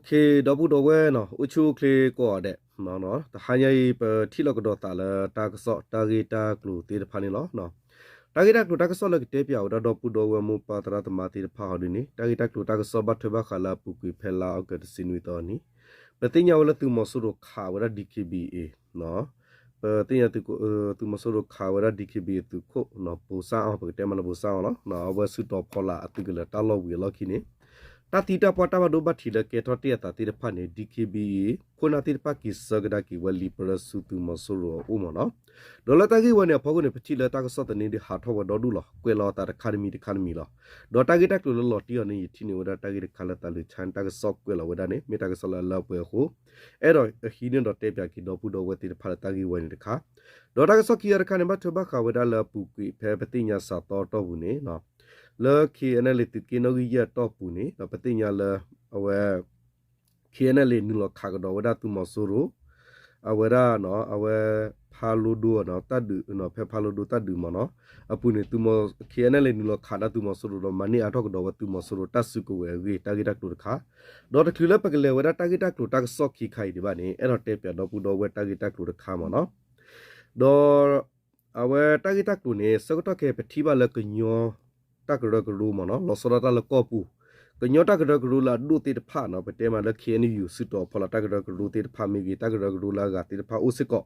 ခ့ ဒီပုၢ်ဒီဝဲၢ်နီၤ အိၣ်ဆူၣ်အိၣ်ချ့ကိးဂၤဒဲး, တဟါညါအံၤ ပထံၣ်လိာ်ကဒီးသးလၢတၢ်ကစီၣ်တၢ်ဂ့ၢ်တၢ်ကျိၤသ့ၣ်တဖၣ်န့ၣ်လီၤ. တၢ်ဂ့ၢ်တၢ်ကျိၤတၢ်ကစီၣ်လၢကတဲပၠးဝဲဒၣ်ဒီပုၢ်ဒီဝဲၢ်မိၢ်ပၢ်သရၣ်သမါသ့ၣ်တဖၣ်ဟီဒ်န့ၣ် တၢ်ဂ့ၢ်တၢ်ကျိၤတၢ်ကစီၣ်ဘၣ်ထွဲဘၣ်ဃးလၢအပူၤကွံာ်ဖဲလါအီကူးတဆံနွံသီအနံၤ, ပသ့ၣ်ညါဝဲလၢသုးမီၤစိရိၤခးဝဲဒၣ် D K B A ပသ့ၣ်ညါ သုးမီၤစိရိၤခးဝဲဒၣ် D K B A သုးခိၣ် ဘိးစၣ်အီၤ ပကတဲမးလၢဘိးစၣ်အီၤလီၤ. အဝဲစုတီၤဖီလာ်အသုးကလၢၤတၢ်လီၢ်ဝံၤအလီၢ်ခံန့ၣ် တၢ်သံတၢ်ပှၢ်တၢ်ဘၣ်ဒိဘၣ်ထံးလၢကဲထီၣ်တ့ၢ်အသးသ့ၣ်တဖၣ်န့ၣ် D K B A ခိၣ်နၢ်သ့ၣ်တဖၣ်က့ၤဆှၢကဒါက့ၤဝဲလံာ်ပရၢဆူသုးမီၤစိရိၤအအိၣ်မးနီၤ. ဒီးလၢတၢ်ဂ့ၢ်ဝဲန့ၣ်အဖီခိၣ်န့ၣ် ပထံၣ်လၢတၢ်ကစီၣ်သန့ဒုးဟးထီၣ်ဝဲဒီဒူၣ်လီၤ. ကွဲးလီၤအသးတခါတမံၤတခါတမံၤလီၤ. ဒီးတၢ်ဂ့ၢ်တၢ်ကျိၤလၢလီၤတံၢ်အီၤန့ၣ် ယထံၣ်န့ၢ်ဝဲဒၣ်တၢ်ဂ့ၢ်တခါလၢသးလုၢ်ဆါန့ၣ် တၢ်ကစီၣ်ကွဲးလီၤဝဲဒၣ်န့ၣ် မ့ၢ်တၢ်ကစီၣ်လၢအလၢအပှဲၤအဃိ အဲၣ်ဒိးဟံးန့ၢ်ဒီးတဲပၠးက့ၤဒီပုၢ်ဒီဝဲၢ်သ့ၣ်တဖၣ်လၢတၢ်ဂ့ၢ်ဝဲန့ၣ်တခါ. ဒီးတၢ်ကစီၣ်ခံဂၤတခါန့ၣ် ဘၣ်ထွဲဘၣ်ဃးဝဲဒၣ်လၢအပူၤကွံာ်ဖဲပသ့ၣ်ညါစးသီအတီၢ်ပူၤန့ၣ် လၢ K N L A သုးက့နီၣ်ဂံၢ်ယဲၢ်အတီၢ်ပူၤန့ၣ် ဒီးပသ့ၣ်ညါလၢ အဝဲ K N L A နုာ်လီၤခးကဒီးဝဲဒၣ်သုးမီၤစိရိၤ အဝဲဒၣ် အဝဲ ဖးလိဒိ တၢ်ဒုး ဖဲဖးလိဒိတၢ်ဒုးမးနီၤ အပူၤန့ၣ် K N L A နုာ်လီၤခးဒၣ်သုးမီၤစိရိၤဒီး မၤန့ၢ်အါထီၣ်ကဒီးဝဲသုးမီၤစိရိၤတၢ်စုကဝဲၤအဂ့ၢ် တၢ်ဂ့ၢ်တၢ်ကျိၤတခါ. ဒီးတချုးလၢပကလဲၤဝဲဒၣ်တၢ်ဂ့ၢ်တၢ်ကျိၤတၢ်ကစီၣ်ခံခါအံၤဒံးဘၣ်န့ၣ် အဲၣ်ဒိးတဲပၠးဒီပုၢ်ဒီဝဲၢ်တၢ်ဂ့ၢ်တၢ်ကျိၤတခါမးနီၤ. ဒီး အဝဲတၢ်ဂ့ၢ်တၢ်ကျိၤန့ၣ် ဆၢကတီၢ်ခဲအံၤပထံၣ်ဘၣ်လၢကညီ တၢ်ကရၢကရိမးနီၤ လီၤဆီဒၣ်တၢ်လၢကီၢ်ပူၤ ကညီတၢ်ကရၢကရိလၢအဒိၣ်သ့ၣ်တဖၣ်နီၤ ပတဲမးလၢ K N U စုတီၤဖီလာ်တၢ်ကရၢကရိသ့ၣ်တဖၣ်မ့ၢ်ဂ့ၤ တၢ်ကရၢကရိလၢအဂၤသ့ၣ်တဖၣ်အိၣ်စ့ၢ်ကီး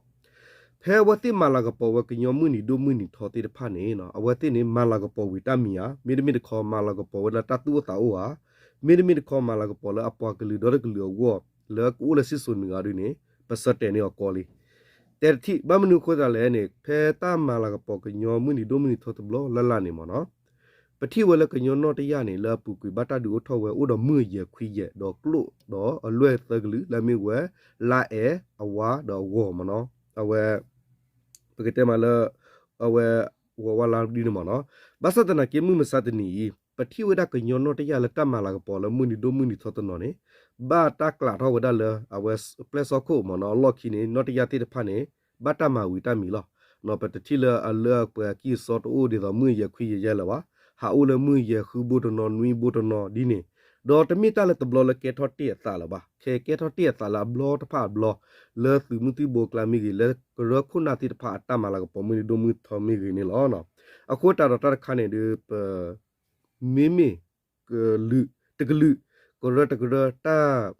ဖဲအဝဲသ့ၣ်မၤလၤကပီၤဝဲကညီမုၢ်နံၤဒိၣ်မုၢ်နံၤထီသ့ၣ်တဖၣ်န့ၣ် အဝဲသ့ၣ်န့ၣ် မၤလၤကပီၤဝံၤတၢ်မံၤဧါ, မ့တမ့ၢ်တခီမၤလၤကပီၤဝဲလၢတၢ်သူၣ်အိၣ်သးအိၣ်ဧါ, မ့တမ့ၢ်တခီမၤလၤကပီၤလၢအပှၤကလုာ်ဒီတကလုာ်အဂီၢ် လၢကအိၣ်လၢစံၣ်စိၤနုာ်ဂၤဒ်န့ၣ် ပဆၢတဲာ်န့ၢ်အီၤကီလံ တဲတထံၣ် ဘၣ်မနုၤအဃိသတးလဲၣ်န့ၣ် ဖဲတၢ်မၤလၤကပီၤကညီမုၢ်နံၤဒိၣ်မုၢ်နံၤထီတဘျီလၢ်လၢ်န့ၣ်မးနီၤ ပထံၣ်ဝဲလၢကညီနီၣ်တယၢ်န့ၣ် လၢအပူၤကွံာ်ဘၣ်တၢ်ဒုးအိၣ်ထီၣ်ဝဲအိၣ်ဒီးမုၢ်ယဲၢ်ခွံယဲၢ် ဒီးကျိၣ်ဒီးအလွဲၢ်သၢကလုာ် လၢအမ့ၢ်ဝဲ လါအဲၣ် အဝါဒီးအဂီၤမးနီၤ အဝဲ ပကတဲမးလၢ အဝဲ ဂီၤဝါလါဒ်န့ၣ်မးနီၤ ဘၣ်ဆၣ်သနာ်က့မုၢ်မဆါတနံၤအံၤ ပထံၣ်ဝဲဒၣ်ကညီနီၣ်တယၢ်လၢတၢ်မၤလၤကပီၤလၢမုၢ်နံၤဒိၣ်မုၢ်နံၤထီတနီၤန့ၣ် ဘၣ်တၢ်ကျးထီၣ်ဝဲဒၣ်လၢ အဝဲပျဲၢ်စီခိၣ်မးနီၤ အလီၢ်ခံန့ၣ် နီၣ်တယၢ်သ့ၣ်တဖၣ်န့ၣ် ဘၣ်တၢ်မၤဝံၤတၢ်မံၤလီၤ. ပတထံၣ်လၢအလၢအပှဲၤအကံၢ်အစီတအိၣ်ဒ်သိးမုၢ်ယဲၢ်ခွံယဲၢ်ယဲၢ်လၢၤဘၣ်. ဟးအိၣ်လၢမုၢ်ယဲၢ်ဃုဘိတနီၤ နွံဘိတနီၤဒ်န့ၣ် ဒီးတမ့ၢ်တၢ်လၢတဘျီလၢကဲထီၣ်တ့ၢ်အသးလၢၤဘၣ်. ခဲကဲထီၣ်တ့ၢ်အသးလၢအဘျီတဖၣ်အဘျီ လၢသုးမုၢ်သံၣ်ဘိအကျါမ့ၢ်ဂ့ၤ လၢကရၢခိၣ်နၢ်သ့ၣ်တဖၣ်အတၢ်မၤလၤကပီၤမုၢ်နံၤဒိၣ်မုၢ်ထီမ့ၢ်ဂ့ၤန့ၣ်လီၤ. အဃိသတးဒီးတၢ်တခါန့ၣ်ဒီး ပ မ့မ့ၢ် ကလုာ်တကလုာ် ကရၢတကရၢ တၢ်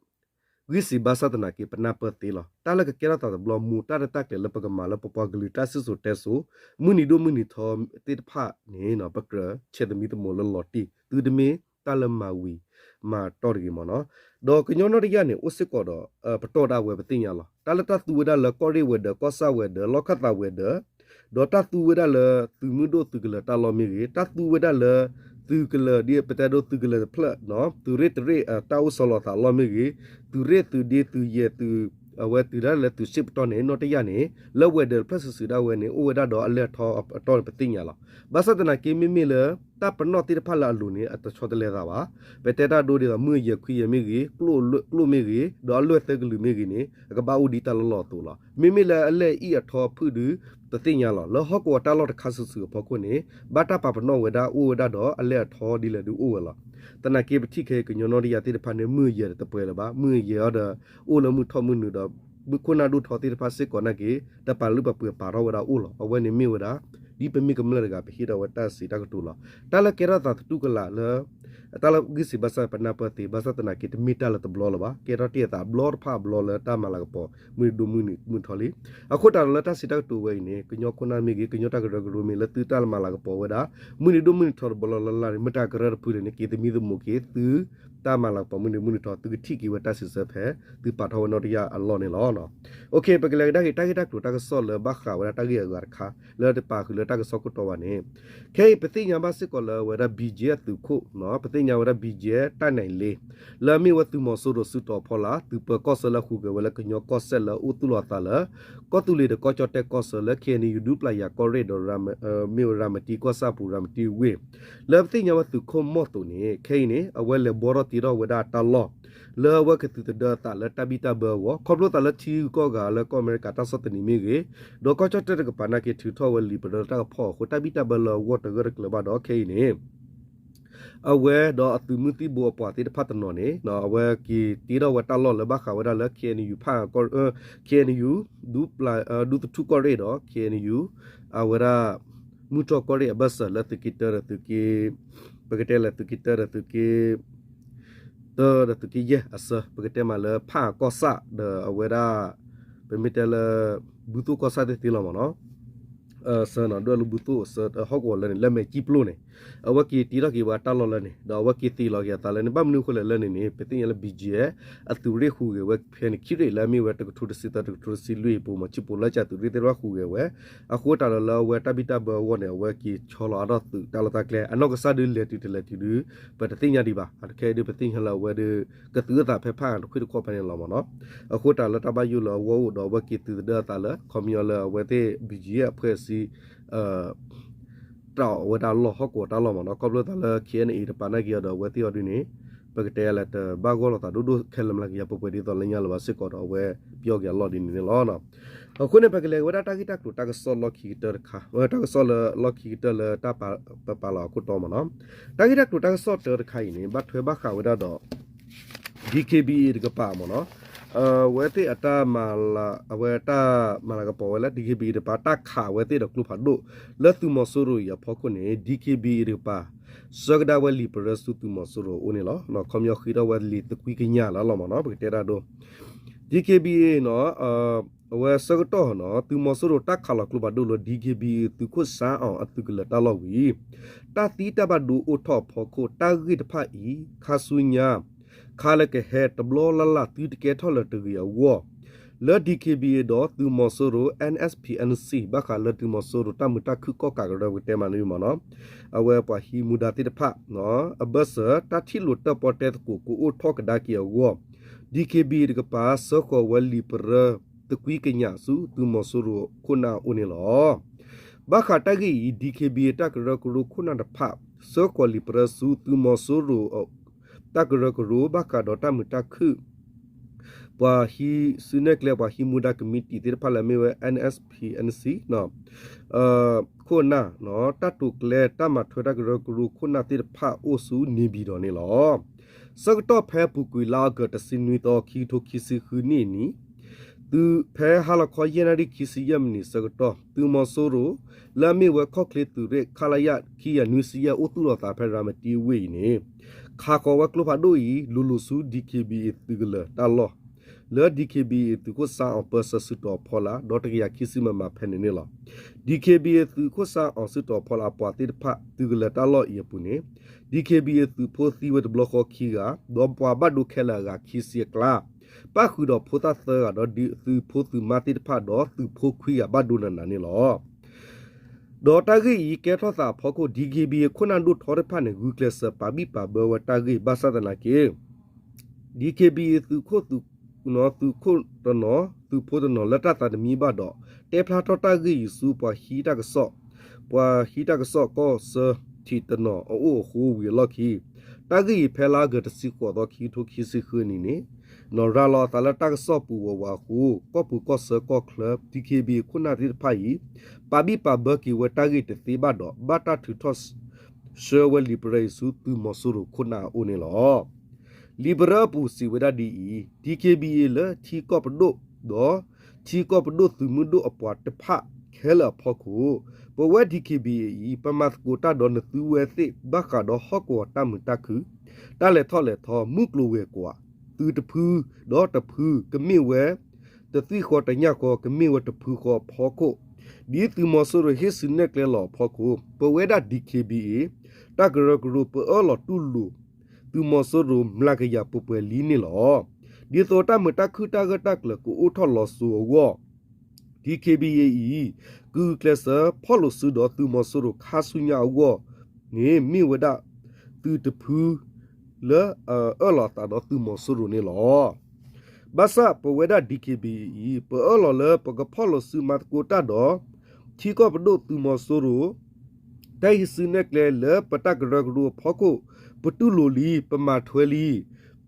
ဂံၢ်စံးဘါစၢ်သနာ်က့ ပနၢ်ပၢၢ်သ့လီၤ. တၢ်လၢကကဲထီၣ်သးတဘျီ မူတၢ်ရဲၣ်တၢ်ကျဲၤလၢပကမၤလၢပပှၤကလုာ်တၢ်စံၣ်စိၤတဲစိၤ မုၢ်နံၤဒိၣ်မုၢ်နံၤထီသ့ၣ်တဖၣ်န့ၣ် ပကြၢးဆဲးသမံသမိးလၢလီၤတံၢ် သုတမ့ၢ်တၢ်လၢမၤဝံၤမၤတီၢ်တဂ့ၤမးနီၤ. ဒီးကညီနီၣ်တယၢ်န့ၣ် အိၣ်စ့ၢ်ကီးဒီး ပတီၢ်ဒၣ်ဝဲပသ့ၣ်ညါလီၤ. တၢ်လၢတၢ်သူဝဲဒၣ်လၢကီၢ်ရ့ၣ်ဝဲၤဒၢး ကီၢ်ဆၣ်ဝဲၤဒၢး လီၢ်ခၢၣ်သးဝဲၤဒၢး ဒီးတၢ်သူဝဲဒၣ်လၢသုးမုၢ်ဒိၣ်သုးကလၢၤတၢ်လီၢ်မ့ၢ်ဂ့ၤ, တၢ်သူဝဲဒၣ်လၢ သုးကလၢၤဒ်ပတဲဒိသုးကလၢၤတဖျၢၣ် သုးရ့ၣ်တရ့ၣ်တၢ်အိၣ်ဆီလီၤသးလီၢ်မ့ၢ်ဂ့ၤ, သုးရ့ၣ်သုးဒ့သုးယဲၢ်သုး အဝဲတုၤဒၣ်လဲာ်သုးစ့ၣ်ပတီၢ်န့ၣ် နီၣ်တယၢ်န့ၣ် လၢဝဲၤဒၢးတဖျၢၣ်စုာ်စုာ်ဒၣ်ဝဲန့ၣ် အိၣ်ဝဲဒၣ်ဒီးအလဲၢ်အထီအတီၢ်န့ၣ် ပသ့ၣ်ညါလီၤ. ဘၣ်ဆၣ်သနာ်က့မ့မ့ၢ်လၢ တၢ်ပနီၣ်သ့ၣ်တဖၣ်လၢအလိၤန့ၣ် အတဆီတလဲသးဘၣ်. ပတဲတၢ်ဒိဒ်သိး မုၢ်ယဲၢ်ခွံယဲၢ်မ့ၢ်ဂ့ၤ, ကျိၣ်မ့ၢ်ဂ့ၤ, ဒီးအလွဲၢ်သၢကလုာ်မ့ၢ်ဂ့ၤန့ၣ် အကဘၣ်အိၣ်ဒ်တၢ်လီၢ်လီၢ်အသိးလီၤ. မ့မ့ၢ်လၢအလဲၢ်အံၣ်အထီအဖုၣ်ဒုး ပသ့ၣ်ညါလီၤ. လၢဟီၣ်ကဝီၤတၢ်လီၢ်တခါစုာ်စုာ်အဖီခိၣ်န့ၣ် ဘၣ်တၢ်ပာ်ပနီၣ်ဝဲဒၣ် အိၣ်ဝဲဒၣ်ဒီးအလဲၢ်အထီဒ်လဲၣ်ဒုးအိၣ်ဝဲလီၤ. သနာ်က့ပထံၣ်ခဲအံၤ ကညီနီၣ်တယၢ်သ့ၣ်တဖၣ်န့ၣ် မုၢ်ယဲၢ်တပှဲၤလၢၤဘၣ်. မုၢ်ယဲၢ်အီၤဒီး အိၣ်လၢမုၢ်ထီၣ်မုၢ်နုာ်ဒီး မုၢ်ခိၣ်နၢ်ဒိၣ်ထီသ့ၣ်တဖၣ်စ့ၢ်ကီးနာ်က့ တပာ်လုၢ်ပာ်ပှ့ၤပာ်ထီၣ်ဝဲဒၣ်အိၣ်လီၤ. အဝဲန့ၣ်မ့ၢ်ဝဲဒၣ် ဒ်ပမ့ၢ်ကမျၢၢ်တဂၤ ပဟ့ၣ်ထီၣ်ဝဲတၢ်စံးတၢ်ကတိၤလီၤ. တၢ်လၢကဲထီၣ်သးသတူၢ်ကလာ်လၢ တၢ်လၢဂံၢ်စံးဘါစၢ်ပနၢ်ပၢၢ်သ့ ဘၣ်ဆၣ်သနာ်က့ တမ့ၢ်တၢ်လၢတဘျီလၢၤဘၣ်. ကဲထီၣ်တ့ၢ်အသးအဘျီတဖၣ်အဘျီလၢတၢ်မၤလၤကပီၤ မုၢ်နံၤဒိၣ်မုၢ်နံၤမုၢ်ထီလံ. အဃိသတးဒီးလၢတၢ်စံးတၢ်ကတိၤဝဲအံၤန့ၣ် ကညီခိၣ်နၢ်မ့ၢ်ဂ့ၤ ကညီတၢ်ကရၢကရိမ့ၢ်လၢသုတၢ်မၤလၤကပီၤဝဲဒၣ် မုၢ်နံၤဒိၣ်မုၢ်နံၤထီတဘျီလၢ်လၢ်န့ၣ် မတၤကရၢတဖုလဲၣ်န့ၣ် က့ၤသမံသမိးက့ၤသု တၢ်မၤလၤကပီၤမုၢ်နံၤဒိၣ်မုၢ်နံၤထီ သုကထံၣ်က့ၤဝဲတၢ်စံးဆၢဖဲ သုပာ်ထီၣ်ဝဲနီၣ်တယၢ်အလီၢ်န့ၣ်လီၤ. ပကလဲၤကဒါက့ၤတၢ်ဂ့ၢ်တၢ်ကျိၤတၢ်ကစီၣ်လၢဘၣ်ဃးဝဲဒၣ်တၢ်ဂ့ၢ်အဂၤတခါ လၢတပာ်ဃုာ်လၢတၢ်ကစီၣ်ခိၣ်တီဘၣ်န့ၣ် ခဲအံၤပသ့ၣ်ညါဘၣ်စ့ၢ်ကီးလၢအဝဲဒၣ် ဘံၣ်ကၠဲၣ် သုးခိၣ် ပသ့ၣ်ညါဝဲဒၣ် ဘံၣ်ကၠဲၣ် တၢ်နဲၣ်လ့ လၢအမ့ၢ်ဝဲသုးမီၤစိရိၤစုတီၤဖီလာ် သုးပၢၤကီၢ်ဆၢလၢအဃုာ်က့ၤဝဲလၢကညီကီၢ်စဲၣ်လၢအအိၣ်သူၣ်လီၤအသးလၢ ကီၢ်သူလ့ၤဒီးကီၢ်ကၠီၣ်တဲၣ်ကီၢ်ဆၢလၢ ခ့ၣ်အဲၣ်ယူၣ် ဒူပျၢ်ယၤကီၢ်ရ့ၣ်ဒီး မ့ၢ်ဝဲရၤမတံကီၢ်ဆၣ်ပူၤ ရၤမတံဝ့ၢ် လၢပသ့ၣ်ညါဝဲသုးခိၣ်မီၢ်သိးန့ၣ် ခဲအံၤန့ၣ် အဝဲလဲၤဘှီထီၣ်တ့ထီၣ်ဝဲဒၣ်တၢ်လီၢ် လၢအဝဲကသုးသဒၢအသးလၢတၢ်ဘံၣ်တၢ်ဘၢအဂီၢ် ခီဖျိသးလၢထံဂုၤကီၢ်ဂၤလၢကီၢ်အမဲရကၤတၢ်ဆီၣ်သနံးမ့ၢ်ဂ့ၤ ဒီးကီၢ်ကၠီၣ်တဲၣ်တကပၤနာ်က့ထုးထီၣ်ဝဲလံာ်ပရၢတၢ်ကဖီၣ်အဃိ တၢ်ဘံၣ်တၢ်ဘၢလၢအဂီၢ်တဂၢၢ်တကျၢၤဘၣ်ဒီးခဲအံၤန့ၣ် အဝဲဒီးအသုးမုၢ်သံၣ်ဘိအပှၤသ့ၣ်တဖၣ်တနီၤန့ၣ် အဝဲက့ၤတ့ထီၣ်ဝဲတၢ်လီၢ်လၢဘၣ်ဃးဝဲဒၣ်လၢ KNU ဖၣ် KNU ဒူသထူကီၢ်ရ့ၣ်ဒီး KNU အဝဲဒၣ် မုၢ်တြီၢ်ကီၢ်ရ့ၣ်အဘၢၣ်စၢၤလၢသုးက့တၢဒီးသုးက့ ပကတဲလၢသုးက့တၢဒီးသုးက့ တၢဒီးသုးက့ယဲၢ်အဆၢ ပကတဲမးလၢဖၣ်ကီၢ်ဆၣ်ဒီးအဝဲဒၣ် ပမ့ၢ်တဲလၢ ဘူသိၣ်ကီၢ်ဆၣ်သ့ၣ်သ့ၣ်လီၤမ့ၢ်နီၤ ဆၢနီၤ ဒွဲၣ်လိာ်ဘူသိၣ်အဆၢဟီၣ်ကဝီၤလၢန့ၣ် လၢမဲာ်ကံၣ်ပျိၢ်န့ၣ် အဝဲက့ၤတ့ထီၣ်က့ၤဝဲတၢ်လီၢ်လၢန့ၣ် ဒီးအဝဲက့ၤသ့ၣ်လီၤက့ၤအသးလၢန့ၣ် ဘၣ်မနုၤအဃိလဲၣ်လၢန့ၣ်န့ၣ် ပသ့ၣ်ညါလၢ ဘီၣ်ကၠံၣ်အဲၣ် အသုးရ့ၣ်ဟူးဂဲၤဝဲဖဲန့ၣ်ခံရ့ၣ်လၢအမ့ၢ်ဝဲတကထိတဆံသၢ တကထိတဆံလွံၢ်အပူၤမ့ၢ် ဆံးပိၤလၢကၢ်သုးရ့ၣ်သ့ၣ်တဖၣ်ဟူးဂဲၤဝဲ အဃိတၢ်ဒီးလၢအဝဲတၢ်ဘံၣ်တၢ်ဘၢအဂီၢ်န့ၣ် အဝဲက့ၤဆီလီၤအါထီၣ်သုးတၢ်လီၢ်တၢ်ကျဲ အနီၢ်ကစၢ်ဒုးလဲၤတုၤတလဲၤတုၤဒုး ပတသ့ၣ်ညါဒံးဘၣ် အခဲအံၤဒုးပသ့ၣ်ညါလၢအဝဲဒုး ကသုးအသးဖဲဖၣ်အတခွံၣ်တခီဖဲန့ၣ်လီၤမ့ၢ်နီၤ အဃိတၢ်လၢတၢ်ဘၣ်ယိၣ်လၢအဂီၢ်အိၣ်ဒီးအဝဲက့ၤသုးသဒၢအသးလၢ ခီပညီလၢအဝဲသ့ၣ် ဘီၣ်ကၠံၣ်အဲၣ် အဖွဲ့အစည်း တၢ်အီၣ်ဝဲဒၣ်လီၢ်ဟီၣ်ကဝီၤတၢ်လီၢ်မ့ၢ်နီၤ ခီဖျိသးလၢ KNA တပာ်နာ်က့ၤအီၤဒီးအဝဲသ့ၣ်အီၤဒုးန့ၣ် ပကတဲယၤလဲၣ် တဘၣ်ဂီၢ်လိာ်သးဒိၣ်ဒိၣ်ခဲလၢာ်မျးကယၤပှဲၤပှဲၤဒ်သိးလၢညါလၢၤဘၣ်စ့ၢ်ကီးဒီးအဝဲပျီက့ၤအလီၢ်ဒ်န့ၣ်န့ၣ်လီၤ. အဃိန့ၣ် ပကလဲၤဝဲဒၣ်တၢ်ဂ့ၢ်တၢ်ကျိၤတၢ်ကစီၣ်လီၢ်ခံကတၢၢ်တခါ တၢ်ကစီၣ်လၢလီၢ်ခံကတၢၢ်လၢတၢ်ပပာ်လီၤအခိၣ်တီမ့ၢ်နီၤ တၢ်ဂ့ၢ်တၢ်ကျိၤတၢ်ကစီၣ်တၢတခါအံၤန့ၣ် ဘၣ်ထွဲဘၣ်ဃးဝဲဒၣ်ဒီး DKBA တကပၤမ့ၢ်နီၤ အဝဲသ့ၣ်အတၢ်မၤလၤ အဝဲတၢ်မၤလၤကပီၤဝဲလၢ DKBA တကပၤ တၢ်ခးအဝဲသ့ၣ်ဒီးကျိဖးဒိၣ် လၢသုးမီၤစိရိၤအံၤအဖီခိၣ်န့ၣ် DKBA တကပၤ ဆၢကဒါဝဲလံာ်ပရၢဆူသုးမီၤစိရိၤအအိၣ်န့ၣ်လီၤ. ခီပညီဃ့ထီၣ်ဝဲလံာ်သကွံကညးလၢလီၤမ့ၢ်နီၤ ပကတဲတၢ်ဒိ DKBA နီၤ အဝဲဆၢကတီၢ်နီၤ သုးမီၤစိရိၤတၢ်ခးလီၤကျိဖးဒိၣ်လၢ DKBA သုးခိၣ်စၣ်အီၣ်အသုးကလၢၤတၢ်လီၢ်ဝံၤ တၢ်သံတၢ်ဘၣ်ဒိအိၣ်ထီၣ်အဖီခိၣ် တၢ်ဂ့ၢ်တဖၣ်အံၤ ခါဆူညါ ခါလၢကဟဲတဘျီလၢ်လၢ်သုတကဲထီၣ်လၢၤတဂ့ၤအဂီၢ် လၢ DKBA ဒီးသုးမီၤစိရိၤ NSPNC ဘၣ်ဃးလၢသုးမီၤစိရိၤတၢ်မုာ်တၢ်ခုၣ်ကီၣ်ကးကရၢပကတဲမးန့ၣ်မ့ၢ်နီၤ အဝဲပှၤဟံးမူဒါသ့ၣ်တဖၣ် အဘၢၣ်စၢၤ တၢ်ထံၣ်လိာ်တၢၣ်ပီၣ်တဲသကိးကအိၣ်ထီၣ်ကဒါက့ၤအဂီၢ် DKBA တကပၤ ဆှၢဃီၤဝဲလံာ်ပရၢသကွံကညးဆူသုးမီၤစိရိၤခိၣ်နၢ်အအိၣ်န့ၣ်လီၤ. ဘၣ်ဃးတၢ်ဂ့ၢ်အံၤ DKBA တၢ်ကရၢကရိခိၣ်နၢ်တဖၣ် ဆှၢဃီၤလံာ်ပရၢဆူသုးမီၤစိရိၤ တၢ်ကရၢကရိဘၣ်ဃးဒီးတၢ်မုာ်တၢ်ခုၣ် ပှၤဟံးစုနဲၣ်ကျဲ ပှၤဟံးမူဒါကမံးတံာ်သ့ၣ်တဖၣ်လၢအမ့ၢ်ဝဲ NSPNC ခိၣ်နၢ် တၢ်တိာ်ကျဲၤတၢ်မၤထွဲတၢ်ကရၢကရိခိၣ်နၢ်သ့ၣ်တဖၣ်အိၣ်ဆူန့ၣ်ပၠံၤဒီးန့ၣ်လီၤ. ဆၢကတီၢ်ဖဲအပူၤကွံာ်လါအီကူးတဆံနွံသီ ခံကထိခံဆံဃုနံၣ်အနံၤ သုးဖဲဟါလီၤခီယဲၢ်နၣ်ရံၣ်ခံဆံယဲၢ်မံးနံးဆၢကတီၢ် သုးမီၤစိရိၤ လၢအမ့ၢ်ဝဲခီၣ်ချ့သုးရ့ၣ် ခလရ ခံကယၤနွံဆံယဲၢ် အိၣ်သူၣ်လီၤသးဖဲရၤမတံဝ့ၢ်အံၤန့ၣ် ခးဃီၤဝဲကျိဖးဒိၣ်အံၤ လိၤလိၤဆူ DKBA သုးကလၢၤတၢ်လီၢ် လၢ DKBA သုးခိၣ်စၣ်အီၣ်ပၢဆှၢစုတီၤဖီလာ် ဒီးတကယၤခံဆံ မမ ဖဲန့ၣ်န့ၣ်လီၤ. DKBA သုးခိၣ်စၣ်အီၣ်စုတီၤဖီလာ်အပှၤသ့ၣ်တဖၣ် သုးကလၢၤတၢ်လီၢ်အံၤအပူၤန့ၣ် DKBA သုးဖိသံဝဲတဘျီဃီခံဂၤ ဒီးပှၤဘၣ်ဒိခဲလၢာ်အဂၤခံဆံအကျါ ပၣ်ဃုာ်ဒီးဖိသၣ်သၢဂၤ ဒီးဒုးသုးဖိသုးမါသ့ၣ်တဖၣ်ဒီးသုးဖိခွံဂၤဘၣ်ဒိနးနးန့ၣ်လီၤ. ဒီးတၢ်ဂ့ၢ်အံၤကဲထီၣ်သးအဖီခိၣ် DKBA ခိၣ်နၢ်ဒိၣ်ထီသ့ၣ်တဖၣ်န့ၣ် ဂုာ်ကျဲးစၢးပာ်ဘံၣ်ပာ်ဘၢဝဲတၢ်ဂ့ၢ် ဘၣ်ဆၣ်သနာ်က့ DKBA သုးခိၣ် သုးခိၣ်တနီၤ သုးဖိတနီၤလၢတၢ်သးတမံဘၣ်ဒီး တဲဖျါထီၣ်တၢ်ဂ့ၢ်အံၤဆူပှၤဟံးတၢ်ကစီၣ် ပှၤဟံးတၢ်ကစီၣ်ကီၢ်ဆၢထံးတနီၤအအိၣ်အဃိဝံၤအလီၢ်ခံ တၢ်ဂ့ၢ်အံၤဖဲလါအီကူးတဆံဃိးသီ ခံကထိခံဆံဃုနံၣ်န့ၣ် နီၢ်ရၤလီၤအသးလၢတၢ်ကစီၣ်ပူၤဝးဝးအဃိ ကီၢ်ပူၤကီၢ်ဆၢကီၢ်ချၢ DKBA ခိၣ်နၢ်သ့ၣ်တဖၣ်အံၤ ပာ်ဘံၣ်ပာ်ဘၢက့ၤဝဲတၢ်ဂ့ၢ်တသ့ဘၣ်ဒီး ဘၣ်တၢ်ထုးထီၣ်ဆှၢဝဲလံာ်ပရၢအံၤဆူသုးမီၤစိရိၤခိၣ်နၢ်အအိၣ်န့ၣ်လီၤ. လံာ်ပရၢအပူၤစံးဝဲဒၣ်ဒ်အံၤ, DKBA လၢထံကီၢ်ပဒိၣ်ဒီး ထံကီၢ်ပဒိၣ်သုးမုၢ်ဒိၣ်အပှၤတဖၣ်ခဲလၢာ်အဖီခိၣ်, ပဝဲ DKBA အံၤ ပမၤသကိးတၢ်ဒီးနသုဝဲသ့ၣ် ဘၣ်ဃးဒီးဟီၣ်ကဝီၤတၢ်မုာ်တၢ်ခုၣ်, တၢ်လဲၤထီၣ်လဲၤထီ, မုၢ်ကျိၤဝဲၤကွာ်, သုးတဖုဒီးတဖု ကမ့ၢ်ဝဲ တသွံၣ်ဃီတညၣ်ဃီ ကမ့ၢ်ဝဲတဖုဃီအဖီခိၣ်, ဒ်သုးမီၤစိရိၤဟ့ၣ်စုနဲၣ်ကျဲလီၤအဖီခိၣ်, ပဝဲဒၣ် DKBA တၢ်ကရၢကရိ ပအၢၣ်လီၤတူၢ်လိာ် သုးမီၤစိရိၤမျးကယၤပှဲၤပှဲၤလံန့ၣ်လီၤ. ဒ်သိးတၢ်မုာ်တၢ်ခုၣ်တၢ်ဂၢၢ်တၢ်ကျၢၤကအိၣ်ထီၣ်လီၤစိၤအဂီၢ်, DKBA အံၤ ကဂုာ်ကျဲးစၢးဖီၣ်လိာ်စုဒီးသုးမီၤစိရိၤခါဆူညါအဂီၢ်န့ၣ် မ့ၢ်ဝဲဒၣ် သုးတဖု လၢအအၢၣ်လီၤအသးဒီးသုးမီၤစိရိၤန့ၣ်လီၤ. ဘၣ်ဆၣ်ပဝဲဒၣ် DKBA အံၤ ပအၢၣ်လီၤလၢပကဖီၣ်လိာ်စုမၤသကိးတၢ်ဒီး ထံကီၢ်ပဒိၣ်သုးမီၤစိရိၤ တၢ်ဟ့ၣ်စုနဲၣ်ကျဲလၢပတၢ်ကရၢကရိအဖီခိၣ်, ပတူၢ်လိာ်လံ, ပမၤထွဲလံ,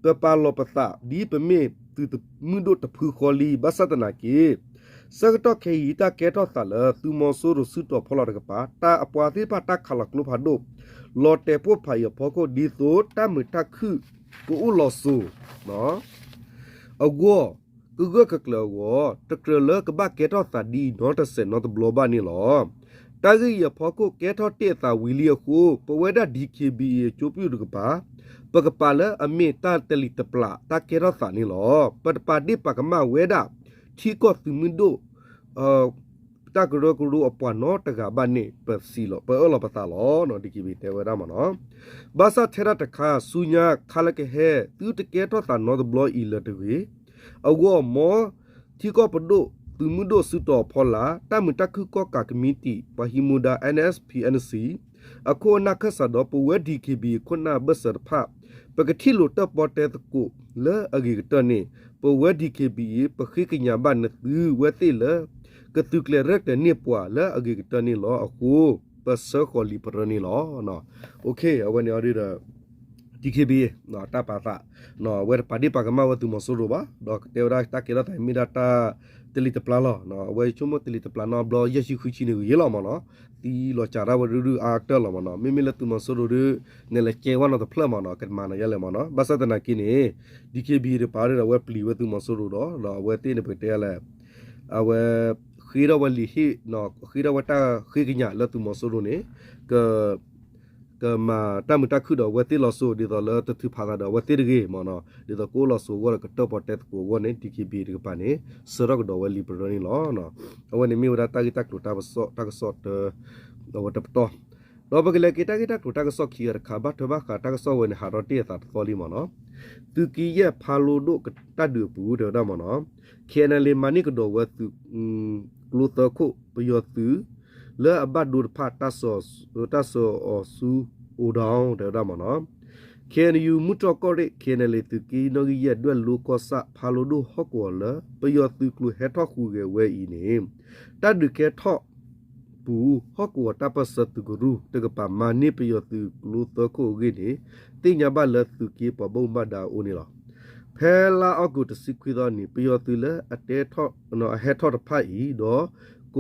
ပပာ်လီၤပသး ဒ်ပမ့ၢ်သုးမုၢ်ဒိၣ်တဖုဃီလံ. ဘၣ်ဆၣ်သနာ်က့ ဆၢကတီၢ်ခဲအံၤ တၢ်ကဲထီၣ်သးလၢသုးမီၤစိရိၤစုတီၤဖီလာ်တကပၤ တၢ်အပှၤသ့ၣ်တဖၣ်တၢ်ခးလီၤကျိဖးဒိၣ် လီၤတဲာ်ပိၢ်ဖးအံၤအဖီခိၣ် ဒ်သိးတၢ်မုာ်တၢ်ခုၣ်ကအိၣ်လီၤစိၤ အဂီၢ် ကဂၢၢ်ကကျၢၤအဂီၢ် တကြၢးလၢကဘၣ်ကဲထီၣ်သးဒ်အံၤနီတစဲးနီတဘျီဘၣ်န့ၣ်လီၤ. တၢ်ဂ့ၢ်အံၤအဖီခိၣ်ကဲထီၣ်တ့ၢ်အသးဝံၤလံအဃိ ပဝဲဒၣ် DKBA အကၠိပယိၣ်တကပၤ ပကပာ်လၢအမ့ၢ်တၢ်တလံၤတပျးတၢ်ကဲထီၣ်သးန့ၣ်လီၤ. ပတပာ်ဒ့ၣ်ပာ်ကမၣ်ဝဲဒၣ် ထံကီၢ်သုးမုၢ်ဒိၣ် တၢ်ကရၢကရိအပှၤနီတဂၤဘၣ်န့ၣ် ပစံးလီၤ ပအၢၣ်လီၤပသးလီၤ DKBA တဲဝဲဒၣ်မ့ၢ်နီၤ. ဘၣ်ဆၣ်ထဲဒၣ်တခါ ဆူညါခါလၢကဟဲ သုတကဲထီၣ်သးနီတဘျီအံၤလၢၤတဂ့ၤ. အဂီၢ် မ်ထံကီၢ်ပဒိၣ်သုးမုၢ်ဒိၣ်စုတီၤဖီလာ် တၢ်မုာ်တၢ်ခုၣ်ကီၣ်ကးကမံးတံာ် ပှၤဟံးမူဒါ N S P N C အခိၣ်အနၢ်ခၢၣ်စးဒီး ပဝဲ DKBA ခိၣ်နၢ်ဘၢၣ်စၢၤတဖၣ် ပကထံၣ်လိာ်တၢၣ်ပီၣ်တဲသကိးလၢအဂ့ၤကတၢၢ်န့ၣ် ပဝဲ DKBA ပဃ့ကညးဘၣ်နသုဝဲသ့ၣ်လၢ ကသုးကျဲၤရဲၣ်ကျဲၤန့ၢ်ပှၤလၢအဂ့ၤကတၢၢ်န့ၣ်လီၤအဃိ ပဆၢဃီၤလံာ်ပရၢန့ၣ်လီၤ. အဝဲန့ၣ်အီၤဒ်ဒီး DKBA တၢ်ပာ်သး အဝဲတပာ်ဒ့ၣ်ပာ်ကမၣ်ဝဲသုးမီၤစိရိၤဘၣ် ဒီးကတဲဝဲဒၣ်တၢ်ကဲထီၣ်သးမ့ၢ်ဒၣ်တၢ်တလံၤတပျၢ်လီၤ. အဝဲဆိကမိၣ်တလံၤတပျၢ်နီတဘျီ ယဲၢ်ဆံဃုဆံန့ၣ်ဂ့ၤလီၤမ့ၢ်နီၤ. သံလီၤစှၤဒၣ်ဝဲဒုဒုအါကတၢၢ်လီၤမ့ၢ်နီၤ. မ့မ့ၢ်လၢသုးမီၤစိရိၤဒု နလဲၤကဲဝဲနီတဖျၢၣ်မ့ၢ်နီၤ ကမၤနၤယဲလဲၣ်မ့ၢ်နီၤ. ဘၣ်ဆၣ်သနာ်က့န့ၣ် DKBA တပာ်ဒ်ဒီး အဝဲပျံၤဝဲသုးမီၤစိရိၤဒီး ဒီးအဝဲသ့ၣ်န့ၣ် ပကတဲလဲၣ် အဝဲ ဃ့ထီၣ်ဝဲလံာ်ဟ့ၣ် ဃ့ထီၣ်ဝဲတၢ်ဃ့ကညးလၢသုးမီၤစိရိၤန့ၣ် က ကမၤတၢ်မုာ်တၢ်ခုၣ်ဒီးအဝဲသ့ၣ်လီၤစိၤ ဒ်သိးလၢတထုးဖးသးဒီးအဝဲသ့ၣ်တဂ့ၤမ့ၢ်နီၤ. ဒ်သိးကအိၣ်လီၤစိၤအဂီၢ်ဒီးကတၢၣ်ပီၣ်တဲသကိးအဂီၢ်န့ၣ် DKBA တကပၤန့ၣ် ဆှၢထီၣ်ကဒီးဝဲလံာ်ပရၢန့ၣ်လီၤ. အဝဲန့ၣ်မ့ၢ်ဝဲဒၣ်တၢ်ဂ့ၢ်တၢ်ကျိၤတၢ်ကစီၣ် တၢ်ကစီၣ်တၢ အဝဲတပတီၢ် ဒီးပကလဲၤက့ၤတၢ်ဂ့ၢ်တၢ်ကျိၤတၢ်ကစီၣ်ခံဂၤတခါ ဘၣ်ထွဲဘၣ်ဃးတၢ်ကစီၣ်ဝဲန့ၣ် ဟးထီၣ်တ့ၢ်အသးတသီလံမ့ၢ်နီၤ. သုးက့ယဲၢ်ဖးလိဒိၣ်တၢ်ဒုးအပူၤ တဲဝဲဒၣ်မ့ၢ်နီၤ. K N L A မၤန့ၢ်ကဒီးဝဲသုး ကျိသၢခိၣ် ပယီၤသုး လၢအဘၣ်ဒိတဖၣ် တၢ်ဆှၢအီၤဆူ အိၣ်ဒီး တဲဝဲဒၣ်မ့ၢ်နီၤ. K N U မုၢ်တြီၢ်ကီၢ်ရ့ၣ် K N L A သုးက့နီၣ်ဂံၢ်ယဲၢ် ဒွဲၣ်လိကီၢ်ဆၣ် ဖးလိဒိၣ်ဟီၣ်ကဝီၤလၢ ပယီၤသုးကျိၤဟဲထီၣ်ဟူးဂဲၤဝဲအံၤန့ၣ် တၢ်ဒုးကဲထီၣ် ပူၤ ဟီၣ်ကဝီၤတၢ်ပၢၢ်ဆၢသုးကရူၢ်တကပၤ မၤန့ၢ်ပယီၤသုးကျိသၢခိၣ်အဂ့ၢ်န့ၣ် သ့ၣ်ညါဘၣ်လၢသုးက့ပှၤဘၣ်မူဘၣ်ဒါအအိၣ်န့ၣ်လီၤ. ဖဲလါအီကူးတဆံခွံသီနံၤ ပယီၤသုးလၢအတဲထီၣ် အဟဲထီၣ်တဖၣ်အံၤ ဒီး က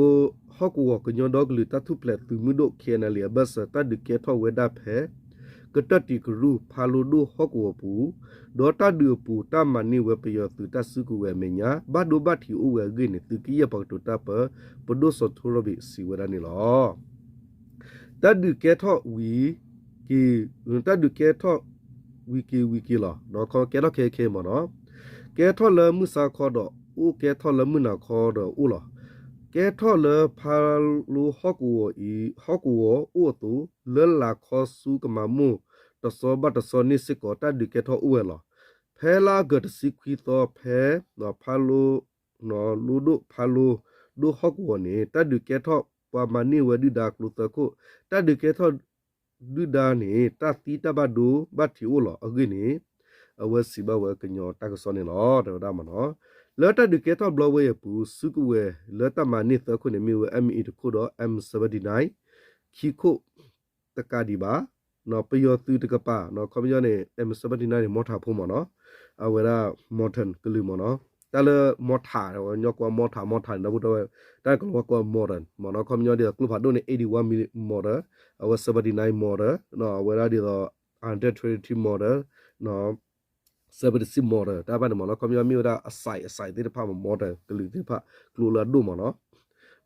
ဟီၣ်ကဝီၤကညီဒီကလုာ်တၢ်ထူၣ်ဖျဲးသုးမုၢ်ဒိၣ် K N L A အဘၢၣ်စၢၤ တၢ်ဒုးကဲထီၣ်ဝဲဒၣ်ဖဲ ကတၢၢ်တံၤကရူၢ် ဖးလိဒိၣ်ဟီၣ်ကဝီၤပူၤ ဒီးတၢ်ဒုးအပူၤ တၢ်မၤန့ၢ်ဝဲပယီၤသုးတၢ်စုကဝဲၤအမဲာ်ညါ ဘၣ်ဒိဘၣ်ထံးအိၣ်ဝဲအဂ့ၢ်န့ၣ် သုးက့ယဲၢ်ပှၤကတိၤတၢ်ပၢ ပဒိၣ်စီၤထီရိဘ့ၣ် စံးဝဲဒၣ်န့ၣ်လီၤ. တၢ်ဒုးကဲထီၣ်ဝံၤက့ၤ တၢ်ဒုးကဲထီၣ်ဝံၤက့ၤဝံၤက့ၤလီၤ. ဒီးကဲထီၣ်ခဲအံၤခဲအံၤမ့ၢ်နီၤ, ကဲထီၣ်လၢမုၢ်ဆါခီဒီးအိၣ်, ကဲထီၣ်လၢမုၢ်နၤခီဒီးအိၣ်လီၤ. ကဲထီၣ်လၢဖးလိဟီၣ်ကဝီၤအံၤ, ဟီၣ်ကဝီၤအိၣ်အသိး, လၢလာ်ခီဆူကမၤမိၢ်တစီဘၣ်တစီန့ၣ်စ့ၢ်ကီး တၢ်ဒုးကဲထီၣ်အိၣ်ဝဲလီၤ. ဖဲလါအီကူးတဆံခွံသီဖဲ ဖးလိ လိဒိၣ် ဖးလိဒိၣ်ဟီၣ်ကဝီၤန့ၣ် တၢ်ဒုးကဲထီၣ်ပှၤမၤန့ၢ်ဝဲဒုၣ်ဒါကျိသၢခိၣ်, တၢ်ဒုးကဲထီၣ်ဒုၣ်ဒါန့ၣ် တၢ်သံတၢ်ဘၣ်ဒိဘၣ်ထံးအိၣ်လီၤအဂ့ၢ်န့ၣ် အဝဲစံးဘၣ်ဝဲကညီတၢ်ကစီၣ်န့ၣ်လီၤ တဲဝဲဒၣ်မ့ၢ်နီၤ. လၢတၢ်ဒုးကဲထီၣ်ဘျီဝဲအံၤအပူၤ စုကဝဲၤလၢတၢ်မၤန့ၢ်သၢခိၣ်န့ၣ် မ့ၢ်ဝဲ M eight တခိၣ်ဒီး M seventy-nine ခံခိၣ် တကးဒံးဘၣ်. ပယီၤသုးတကပၤ ခီပညီန့ၣ် M seventy-nine န့ၣ် မီထၢၣ်ဖိမ့ၢ်နီၤ, အဝဲဒၣ် Mortar ကလုာ်မ့ၢ်နီၤ, တၢ်လၢမီထၢၣ် ကညီကွၢ်မီထၢၣ် မီထၢၣ်န့ၣ် ဒီပုၢ်ဒီဝဲၢ် တၢ်ကလီၤဝါကွၢ် Mortar မ့ၢ်နီၤ, ခီပညီဒ်သိးကျိဖးဒိၣ်န့ၣ် eighty-one millimeter, အဝဲ seventy-nine mortar, အဝဲဒၣ်ဒ်သိး hundred twenty-three mortar, seventy-six mortar တၢ်ဘၣ်န့ၣ်မ့ၢ်နီၤ, ခီပညီမ့ၢ်ဝဲဒၣ်အ size အ size သ့ၣ်တဖၣ်မ့ၢ် mortar ကလုာ်သ့ၣ်တဖၣ် ကျိလၢအဒိၣ်မ့ၢ်နီၤ,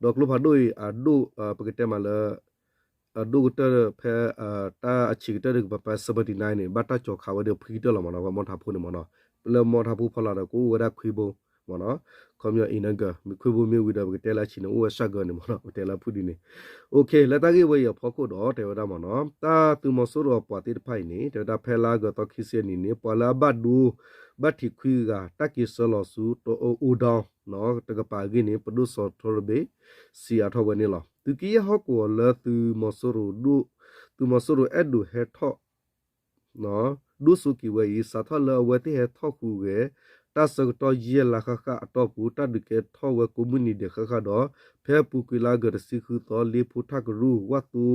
ဒီးကျိဖးဒိၣ်အံၤ အဒိၣ် ပကတဲမးလၢ အဒိၣ်ကတၢၢ်ဖဲ တၢ်အဆံးကတၢၢ်ဒုးကပၤ seventy-nine န့ၣ် ဘၣ်တၢ်ကၠီၤခးဝဲဒီးဖှံကတၢၢ်လီၤမ့ၢ်နီၤ, ပှၤမီထၢၣ်ဖိန့ၣ်မ့ၢ်နီၤ, လၢမီထၢၣ်ဖိဖီလာ်ဒီးကအိၣ်ဝဲဒၣ်ခွံဘိမ့ၢ်နီၤ, ခီပညီအံၤနဂၢၢ် မ့ၢ်ခွံဘိမ့ၢ်ဝံၤဒီး ပကတဲလၢအဆံးန့ၣ် အိၣ်ဝဲရှၢၣ်ဂၢၢ်န့ၣ်မ့ၢ်နီၤ, ပကတဲလၢဖုၣ်ဒ်န့ၣ်, လၢတၢ်ဂ့ၢ်ဝဲအံၤအဖီခိၣ်ဒီး တဲဝဲဒၣ်မ့ၢ်နီၤ, တၢ်သုးမီၤစိရိၤအပှၤသ့ၣ်တဖၣ်အံၤန့ၣ် တဲဝဲဒၣ်ဖဲလါအီကူးသီခံဆံအနံၤန့ၣ် ပှၤလၢအဘၣ်ဒိ ဘၣ်ထံးခွံဂၤ တၢ်က့ၤဆှၢလီၤဆူ တအိၣ်ဒီး တကပၤအဂ့ၢ်န့ၣ် ပဒိၣ်စီၤထီရဘ့ၣ် စံးအါထီၣ်ဝဲန့ၣ်လီၤ. သုးက့ယဲၢ်ဟီၣ်ကဝီၤလၢသုးမီၤစိရိၤ သုးမီၤစိရိၤအဲၣ်ဒိးဟဲထီၣ် ဒိၣ်စိက့ၤဝဲအံၤ စးထီၣ်လၢအဝဲသ့ၣ်ဟဲထီၣ်ဟူးဂဲၤ တၢ်ဆၢကတီၢ်ယဲၢ်လါဃၣ်ဃၣ်အတီၢ်ပူၤ တၢ်ဒုးကဲထီၣ်ဝဲကိးမုၢ်နံၤဒဲးဃၣ်ဃၣ်ဒီး ဖဲအပူၤကွံာ်လါအီကူးတဆံဃုသီ လ့ဖိထၣ်ကရူၢ် ဝၣ်သ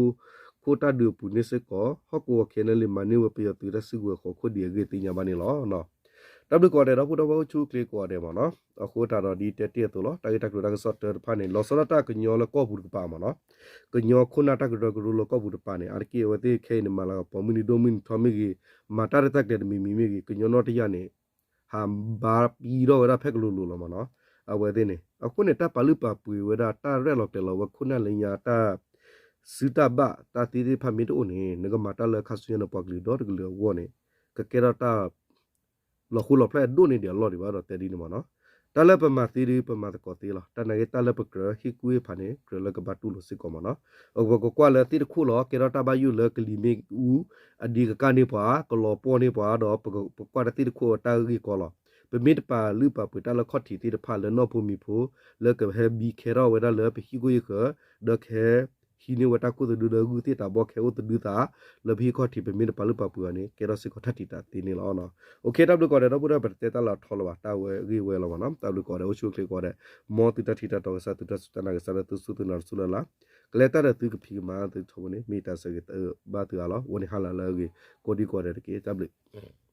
ိခိၣ်တၢ်ဒုးအပူၤန့ၣ်စ့ၢ်ကီး ဟီၣ်ကဝီၤ KNLA မၤန့ၢ်ဝဲပယီၤသုးတၢ်စုကဝဲၤဃိးခိၣ်ဒံးအဂ့ၢ်သ့ၣ်ညါဘၣ်န့ၣ်လီၤ. တၢ်ဘျုးကိးဂၤဒဲး ဒီပုၢ်ဒီဝဲၢ်အိၣ်ဆူၣ်အိၣ်ချ့ကိးဂၤဒဲးမ့ၢ်နီၤ. အဃိသတးဒီးဒ်တဲတ့ၢ်အသိးလီၤ, တၢ်ဂ့ၢ်တၢ်ကျိၤတၢ်ကစီၣ်တၢတဖၣ်န့ၣ် လီၤဆီဒၣ်တၢ်ကညီလၢကီၢ်ပူၤတကပၤမ့ၢ်နီၤ. ကညီခိၣ်နၢ်တၢ်ကရၢကရိလၢကီၢ်ပူၤတကပၤန့ၣ် အါတက့ၢ်အဝဲသ့ၣ်ခဲအံၤန့ၣ် မၤလၤကပီၤမုၢ်နံၤဒိၣ်မုၢ်နံၤထီမ့ၢ်ဂ့ၤ, မၤတၢ်တၢ်ကျဲၤတမံၤမံၤမ့ၢ်ဂ့ၤ, ကညီနီၢ်တယၢ်န့ၣ် ဟးဘါပံထီၣ်ဝဲဒၣ်ဖဲကလိၤလိၤလီၤမ့ၢ်နီၤ. အဝဲသ့ၣ်န့ၣ် အဃိန့ၣ် တၢ်ပာ်လုၢ်ပာ်ပှ့ၤဝဲဒၣ် တၢ်ရဲၣ်လီၤကျဲၤလီၤဝဲခိၣ်နၢ်လၢညါ တၢ်စုတၢ်ဘၣ်တၢ်သ့သ့ၣ်တဖၣ်မ့ၢ်တအိၣ်န့ၣ် နကမၤတၢ်လၢခါဆူညါန့ၣ် ပှၤကလုာ်ဒီတကလုာ်အဂီၢ်န့ၣ် ကကဲထီၣ်တၢ် လီၤဃိလီၤဖျဲၣ်အဒိၣ်န့ၢ်ဒံးအလီၢ်ဒံးဘၣ်ဒီးတဲဒ်န့ၣ်မ့ၢ်နီၤ. တၢ်လၢပမၤသ့ဒီး ပမၤသကိးသ့လီၤ. တၢ်နာ်က့တၢ်လၢပကြၢးဟ့ၣ်ကူၣ်ဟ့ၣ်ဖးန့ၣ် ကြၢးလၢကဘၣ်တူၢ်လိာ်စ့ၢ်ကီးမ့ၢ်နီၤ. ပကကွၢ်လၢသ့ၣ်တခိၣ်လီၤ ကဲထီၣ်တၢ်ဘၣ်ယိၣ်လၢကလံၤမ့ၣ်အူ အဒံးကကၢ်န့ၢ်ပှၤ ကလီၤပှီၢ်န့ၢ်ပှၤဒီး ပကွၢ်တၢ်သ့ၣ်တခိၣ်အတၢ်ဂ့ၢ်ကီလီၤ. ပမ့ၢ်တပာ်လုၢ်ပာ်ပှ့ၤတၢ်လၢခီၣ်ထံးသ့ၣ်တဖၣ်လၢနီၢ်ဖိမံၤဖိ လၢကဟဲဘံခဲထီၣ်ဝဲဒၣ်လၢပဟံၣ်ခိၣ်ဟံၣ်ဃၢၤ ဒီးကဟဲ ဟံးန့ၢ်ဝဲတၢ်ခူသူၣ်ဒုဒီးဂုၢ်သ့ၣ်တၢ်ဘီခဲအိၣ်တဒုသး လၢပဟံၣ်ခီၣ်ထံး ပမ့ၢ်တပာ်လုၢ်ပာ်ပှ့ၤအီၤန့ၣ် ကဲထီၣ်စ့ၢ်ကီးတၢ်ထံးတၢ်သ့န့ၣ်လီၤ. တၢ်ဘျုးကိးဂၤဒဲး ဒီပုၢ်ဒီဝဲၢ် ပတတဲတၢ်လၢအထီလၢၤဘၣ်, တၢ်ဝဲအဂ့ၢ်ဝဲလီၤမ့ၢ်နီၤ. တၢ်ဘျုးကိးဂၤဒဲး အိၣ်ဆူၣ်အိၣ်ချ့ကိးဂၤဒဲး, မ်သုတၢ်ထံၣ်တၢ်တီကစၢ် သုတၢ်စူၢ်တၢ်နာ်ကစၢ်လၢသုစူၢ်သုနာ်တစူၢ်လၢ်လၢ်, ကလဲၤတၢ်ဒီးသုကဖံးကမၤသုထီဘိန့ၣ် မ့ၢ်တၢ်ဆၢဂ့ၤဘၣ်သုဂၤလီၤ. အဝဲန့ၣ်ဟါလၢ်လၢအဂ့ၤ ကိးဒံကိးဂၤဒဲးတက့ၢ်. တၢ်ဘျုး